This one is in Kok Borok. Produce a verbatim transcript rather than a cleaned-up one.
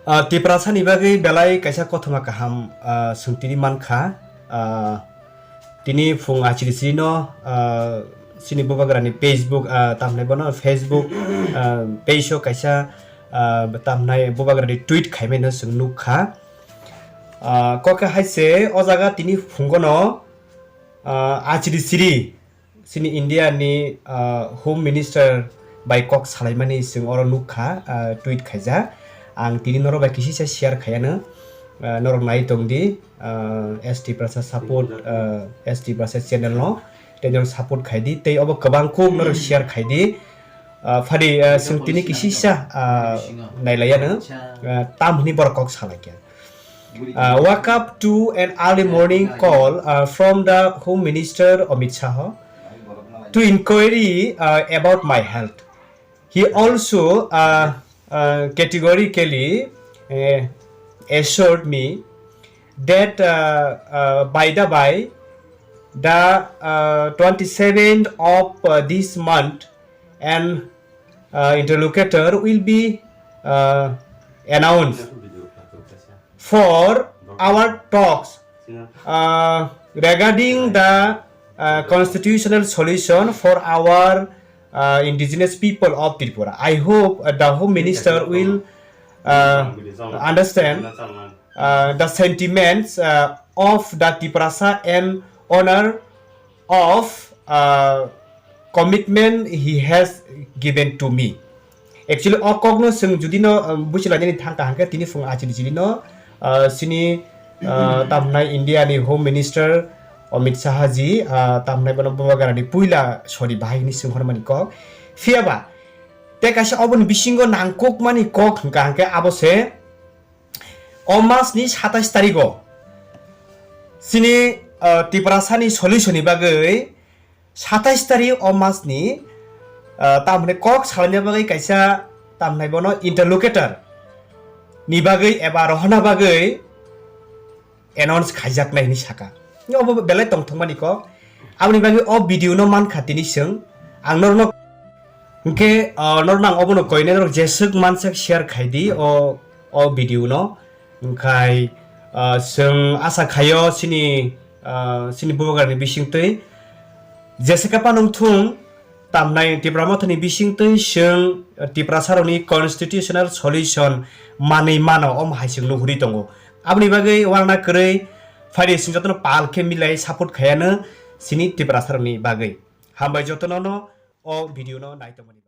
Ah, Tiprasa ni bagwi belai kaisa kothoma kaham, ah, swng tini mankha. Ah, tini phung achiri chirino, ah, chini bubagrani Facebook, ah, tamhnai bono Facebook, ah, page o kaisa, ah, tamhnai bubagrani tweet khaimaino chwng nukha. Ah, kokhe hai se o jaga tini phungono, ah, achiri chiri chini India ni, ah, Home Minister bai kok salaimani chwng oro nukha, ah, tweet khaijak. Ang tini norok bai kisisa share khaiano, ah, norok nai tongdi, ah, S T Prasa support, ah, S T Prasa channel no tei norok support khaidi tei obo kwbang kuk norok share khaidi. Ah, phadi, ah, chwng tini kisisa, ah, nailaiano, ah, tam hwnwi borok kok salaikha. Uh, woke up to an early morning call, uh, from the Home Minister Amit Shah to inquiry, uh, about my health. He also, uh, uh, categorically, uh, assured me that, uh, uh, by the by, the, uh, twenty-seventh of, uh, this month, an, uh, interlocutor will be, uh, announced for our talks, uh, regarding the, uh, constitutional solution for our, uh, indigenous people of Tripura. I hope, uh, the Home Minister will, uh, understand, uh, the sentiments, uh, of the Tiprasa and honor of, uh, commitment he has given to me. Actually, o kokno chwng judino, um, buchilainani thangkha hwnkhe tini phung achiri chirino, uh, chini, uh, tamhnai India ni Home Minister Amit Shah ji, uh, tamhnai bono bubagrani puila sori bahai hwnwi swng hormani kok. Phiyaba, tei kaisa oboni bisingo nangkukmani kok hwnkha hwnkhe abo se, o mas ni satais tarigo chini, uh, Tiprasa ni solution ni bagwi satais tarik o mas ni, ah, tamhwnwi kok salaina bagwi kaisa tamhnai bono interlocutor ni bagwi eba rohorna bagwi announce khaijaknai hwnwi saka. Obo belai tongthokmani kok. Aboni bagwi o video no mankha tini chwng. Ang norno hwnkhe, ah, norno ang obono koinai norok jeswk mansak share khaidi o, o video no. Hwnkhe, ah, chwng asa khaio chini, ah, chini bubagrani bisingtwi jesa khe phano wngthung, tamhnai Tipra Mothani bisingtwi chwng Tiprasarokni constitutional solution manwi mano, omo hai chwng nuhuri tongo. Aboni bagwi uanana kwrwi phaidi chwng jotono pal khe milai support khaiano chini Tiprasarokni bagwi. Hambai jotono no o video no naitongmani bagwi.